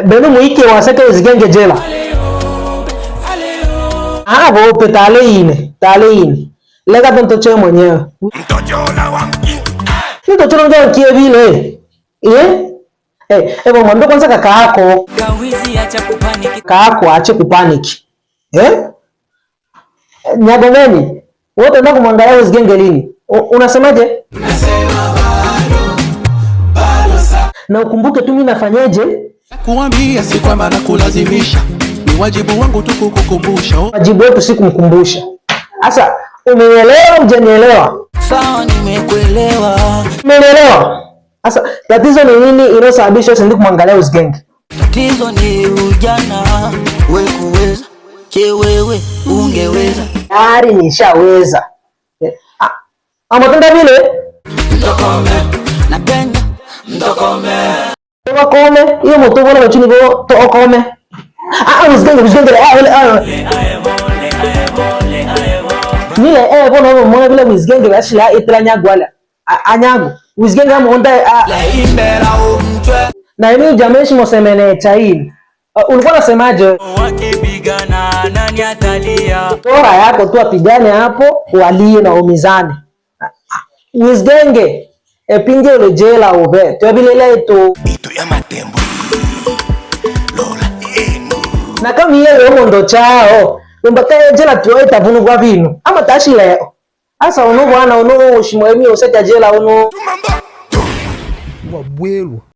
Beno muike waseke uzigenge jela. Ah, bope tale ine, tale ine. Lega tonto che mwenyewe. Mtoto ndio nkie vile. Eh? Eh, hebu mwambie kwanza kaka yako. Kaka yako aache kupaniki. Eh? Nyagomeni. Wewe utaenda kumwangalia uzigenge lini? Unasemaje? Na ukumbuke tu mimi nafanyeje? Kuambia si kwamba nakulazimisha, ni wajibu wangu tu kukukumbusha. Wajibu wetu si kumkumbusha. Sasa umenielewa hujanielewa? Sawa, nimekuelewa. Umenielewa? Sasa tatizo ni nini inayosababisha usiende kumwangalia Uzigenge? Tatizo ni ujana, we kuweza, je wewe ungeweza? Tayari nishaweza. Ah, amatunda vile Mtokome, napenda mtokome. Wakome iyo moto bona bachini bo to okome. Ah, Uzigenge, Uzigenge, ah wale ah. Nile bona bo mona vile Uzigenge bashila itla nyagwala. Anyago. Uzigenge amonda na ini jameshi mosemene chaini. Ulikuwa unasemaje? Wakipigana nani atalia? Bora yako tu apigane hapo walie na umizane. Wizgenge epinge ule jela ube twebilele tu Itu ya matembo Lola enu na kama yeye yomo ndo chao umbaka jela tuoita vunu kwa vinu ama tashi leo asa unu bwana unu ushimwemi useta jela unu Tumamba Wabwelu.